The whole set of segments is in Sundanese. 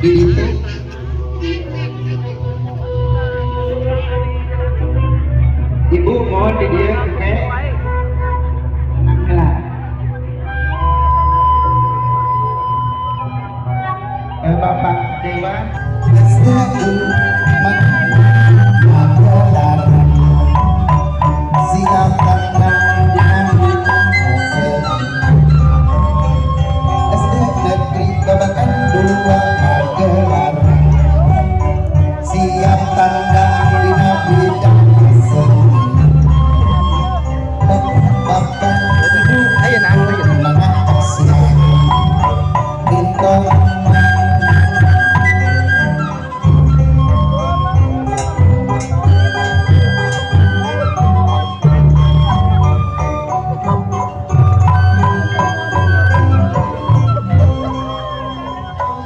Di ditu. Ibu mohon di dieu engke. Heula. Bapak Dewa. Siap tandang dina bidang. SD Negeri Babakan 2 Magelang, siap tandang dina bidang seni. Bapak, Ibu, Ayo nah, ayo. Mangga siap Rinto.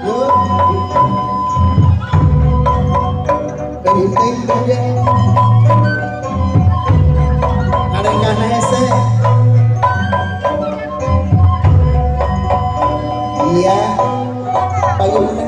Yuk, keriting aja. Ngarengkana hese. Iya, payungna.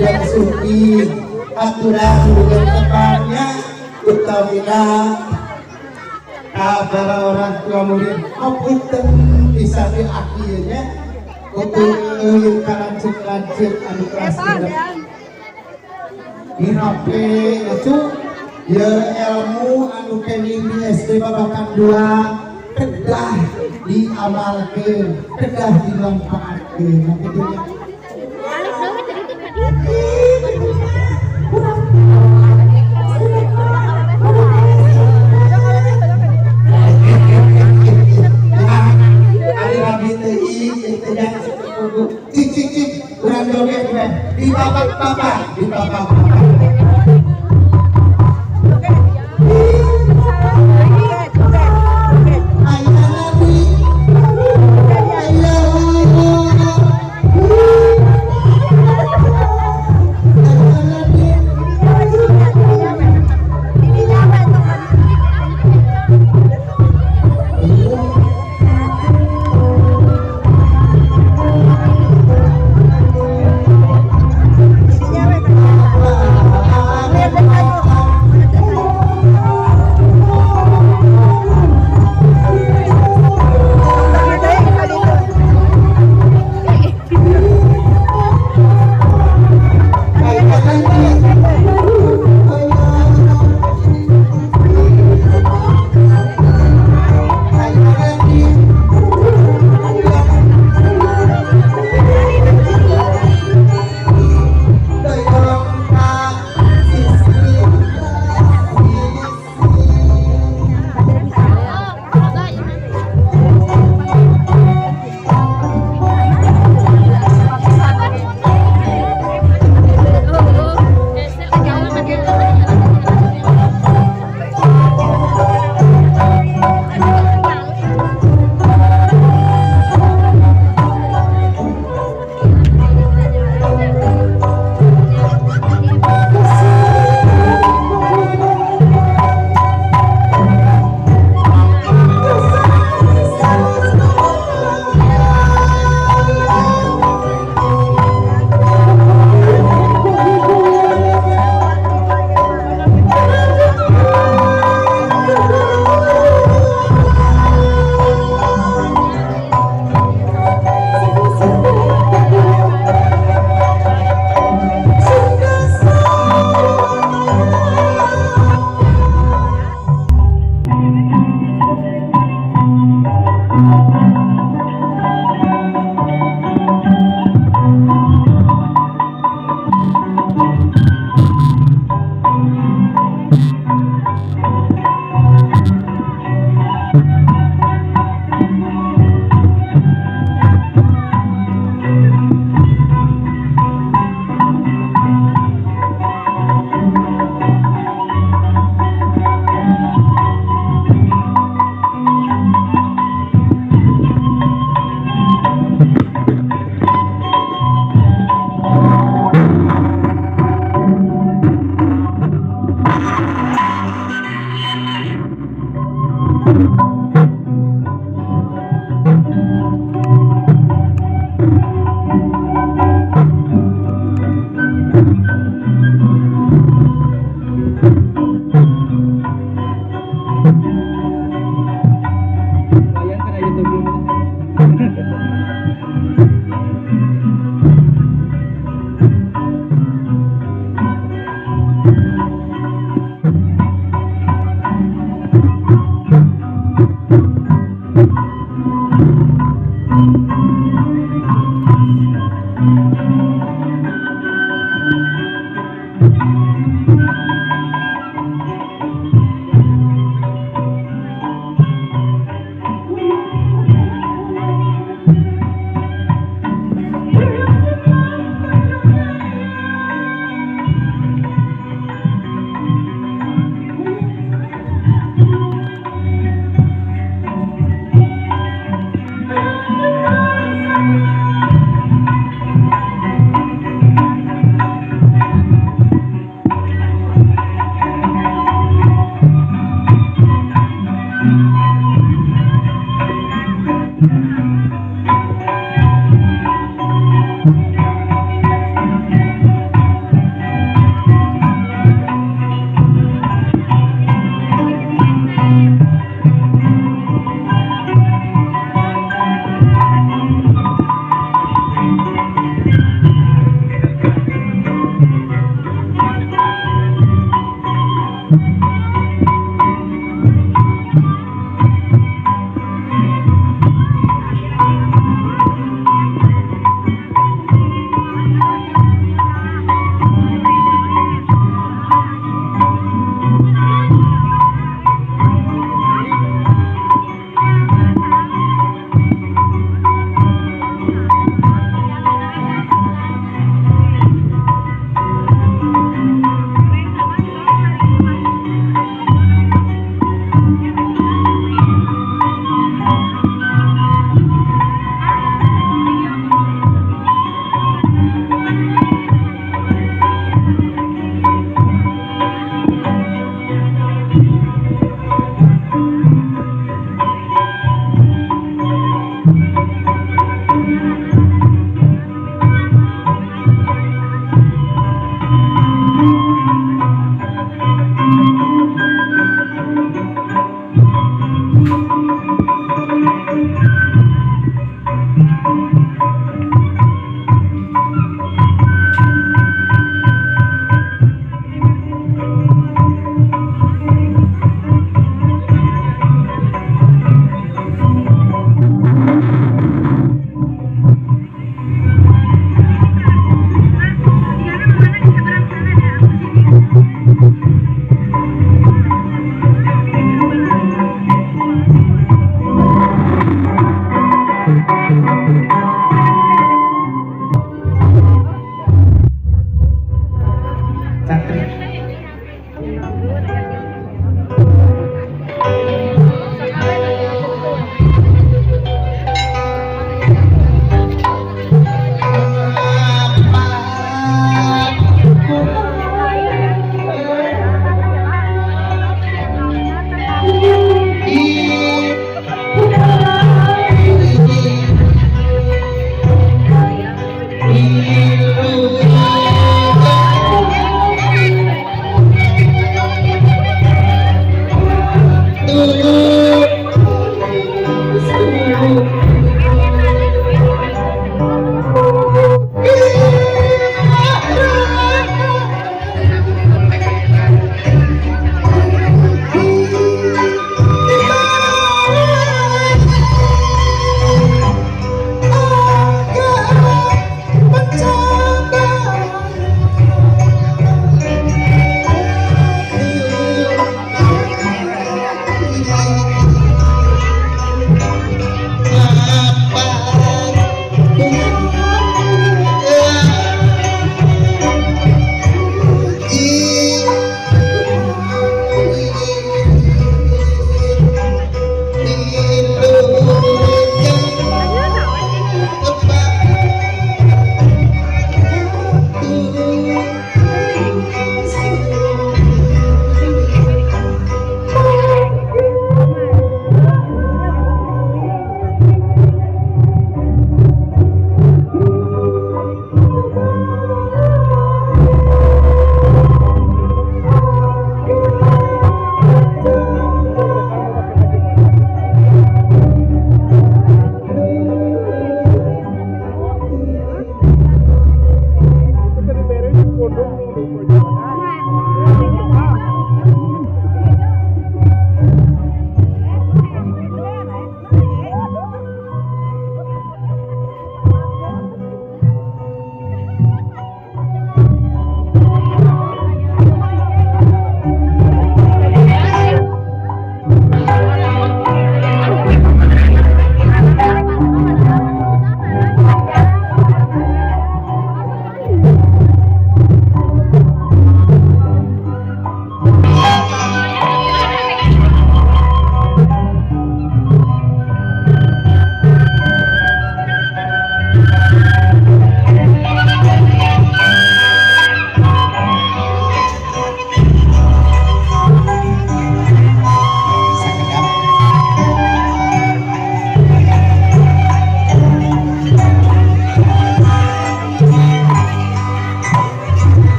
Wilujeng Sumping aturan wilujeng tepangnya utamina ka para orang tua murid apunten bisa di akhirnya untuk ieu ka lanceuk-lanceuk anu kelas 6 dirape itu ya ilmu anu kenging di SD Babakan 2 kedah diamalkeun, kedah dimanfaatkeun. Nah, kitu nya. Balik dong jadi itu tadi. Ari rabi teh itu nya cik cik cik urang joget we di bapak-bapak, di bapak-bapak. Ayah Nabi, ayah, ayah Nabi.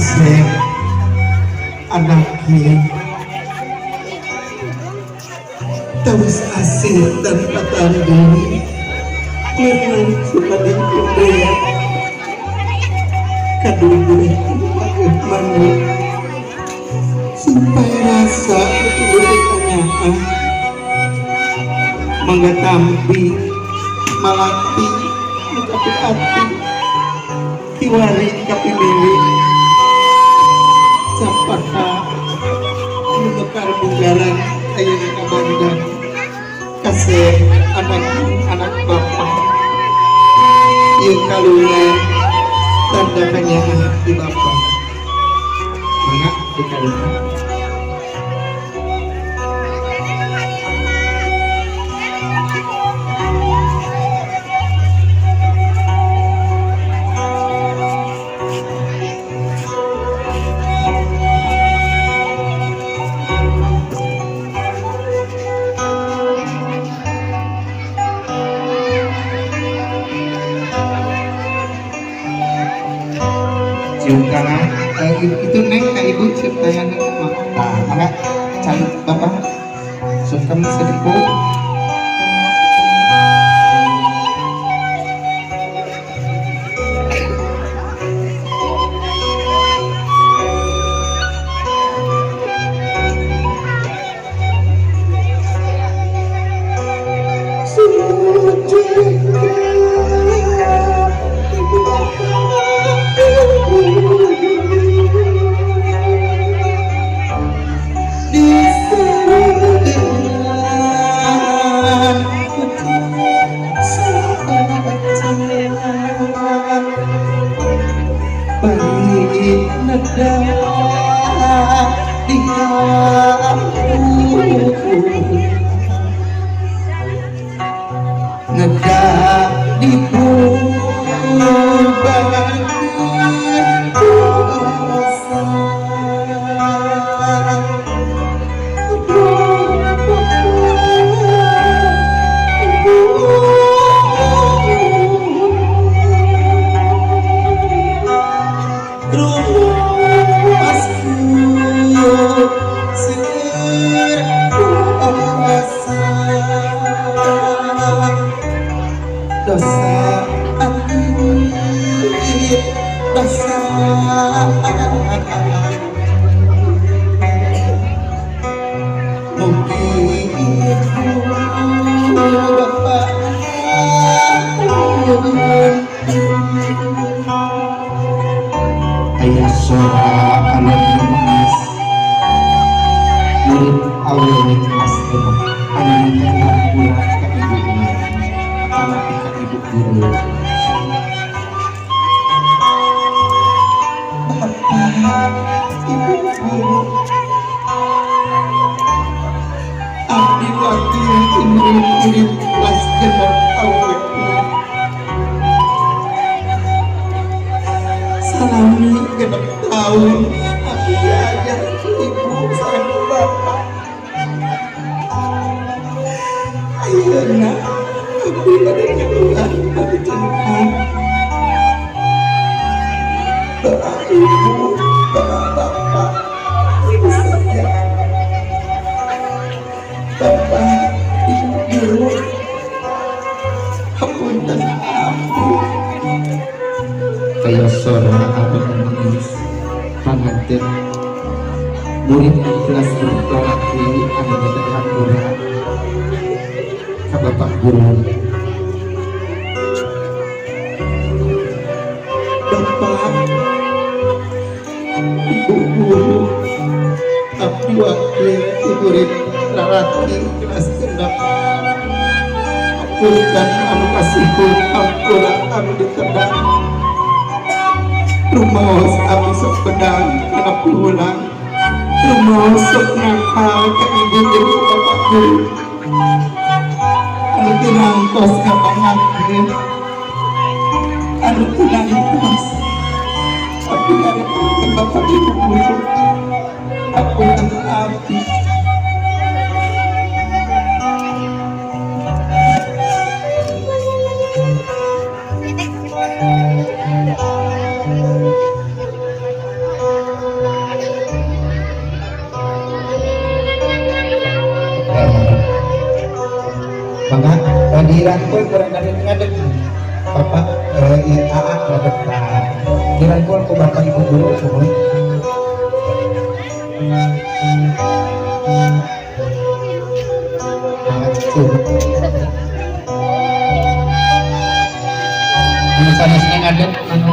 Kasep anaknya terus asih dan patanding memang suka dikumpul kadung manuk sampai rasa itu mangga tampi malati kapi ati kiwari kapi milik campaka mekar bunggaran ayeuna ka Bandung kasih anak-anak bapak ieu kalungan tanda kanyaah di bapak mangga dikalungan. Cium tangan, itu neng ke ibu cium tangan. Nah, mangga cari bapak sungkem sedepu. Ayah sora anak emas murid awewe kelas genep anu minta pulang ka ibuna anak ka ibu guru. Bapak ibu guru abdi wakil murid kelas genep awewe salami genep tahun aku diajar ibu sareng bapak. Ayeuna abdi bade ngeluhan bade cengkang doa ibu doa bapak ibu saja bapak ibu guru hapunten abdi. Kaya sora abang menangis panganten murid kelas lalaki anu minta hampura ka bapak guru. Bapak ibu guru abdi wakil murid lalaki kelas genep hapunten anu kasihun hampura anu ditebak rumaos abdi sok pedang kana pulang rumaos sok nakal ka ibu jeung bapak guru anu teu nangtos ngabangakeun anu teu nangtos abdi ngarepokeun bapak ibu guru hapunten abdi. Dirangkul kurang kali ngadeg bapak, eh AA ngadeg, dirangkul ku bapak ibu guru semua. Atuh. Anu sanesna ngadeg, anu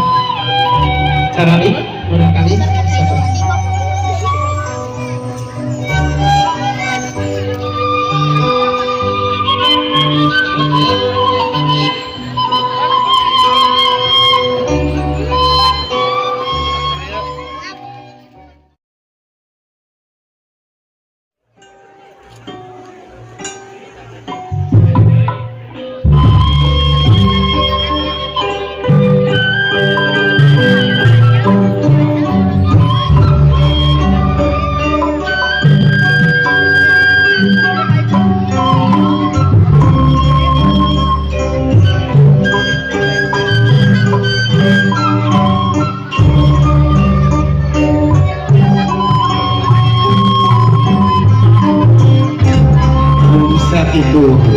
carali kurang kali satu. Bisa itu.